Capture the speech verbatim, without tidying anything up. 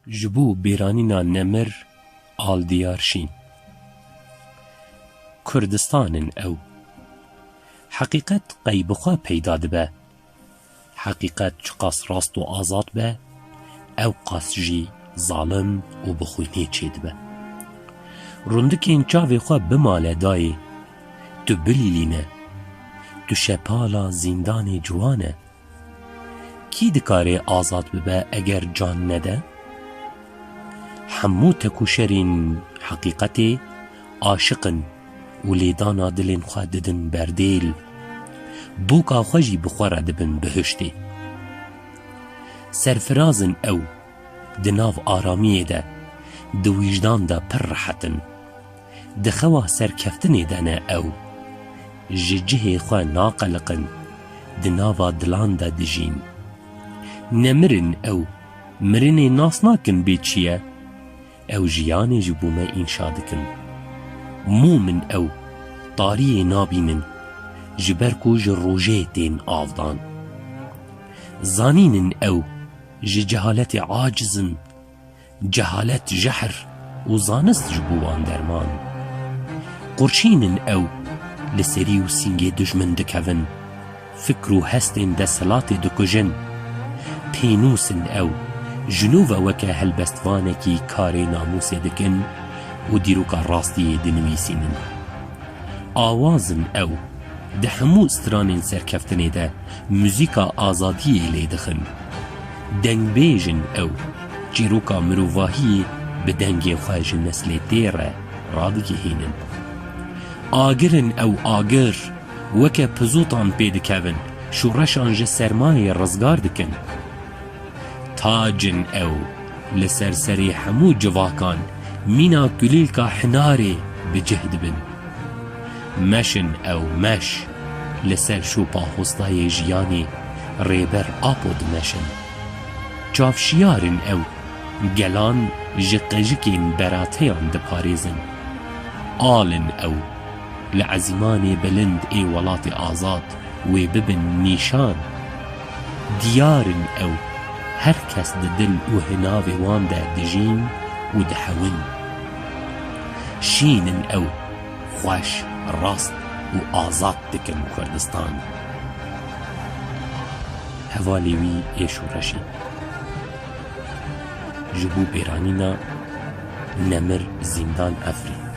Ji bo bêranîna nemir al diyar şîn. Kurdistan in ew. Heqîqet qey bi xwe peyda dibe. Heqîqet çiqas rast û azad be, ew qas jî zalim û bi xwînê çêdibe. Rundikên çavê xwe bi male dayê, tu bilîlîne, tu şepala zîndanê ciwan e. Kî dikare azad bibe eger can nede? Hemû tekûşerên heqîqetê aşiq in û lêdana dilên xwe didin berdêl. Boka xwe jî bi xwe re dibin bihiştê. Serfiraz in ew, di nav aramiyê de, di wijdan de pir rehet in. Di xewa serkeftinê de ne ew. Ji cihê xwe naqeliqin, di nava dilan de dijîn. Nemir in ew, mirinê nas nakin bê çi ye. Ew jiyanê ji bo me înşa dikin. Mûm in ew, tariyê nabînin, ji ber ku ji rojê tên avdan. Zanîn in ew, ji cehaletê aciz in. Cehalet jehr û zanist ji bo wan derman. Qurşîn in ew, li serî û sîngê dijmin dikevin. Fikr û hestên desthilatê dikujin. Pênûs in ew, ji nû ve weke helbestvanekî karê namûsê dikin û dîroka rastiyê dinivîsînin. Awaz in ew, di hemû stranên serkeftinê de muzîka azadiyê lê dixin. Dengbêj in ew, çîroka mirovahiyê bi dengê xwe ji neslê tê re radigihînin. Agir in ew agir, weke pizotan pê dikevin, şoreşan ji sermayê rizgar dikin. Tac in ew, li ser serê hemû civakan mîna kulîlka hinarê bi cih dibin. Meş in ew meş, li ser şopa hostayê jiyanê Rêber Apo dimeşin. Çavşiyar in ew, gelan ji qejikên berateyan diparêzin. Al in ew, li ezîmanê bilind ê welatê azad wê bibin nîşan. Diyar in ew, her kes di dil û hinavê wan de dijîn û dihewin. Şîn in ew, xweş, rast û azad dikin Kurdistan. Hevalê wî ê şoreşê. Ji bo bêranîna nemir zîndan Efrîn.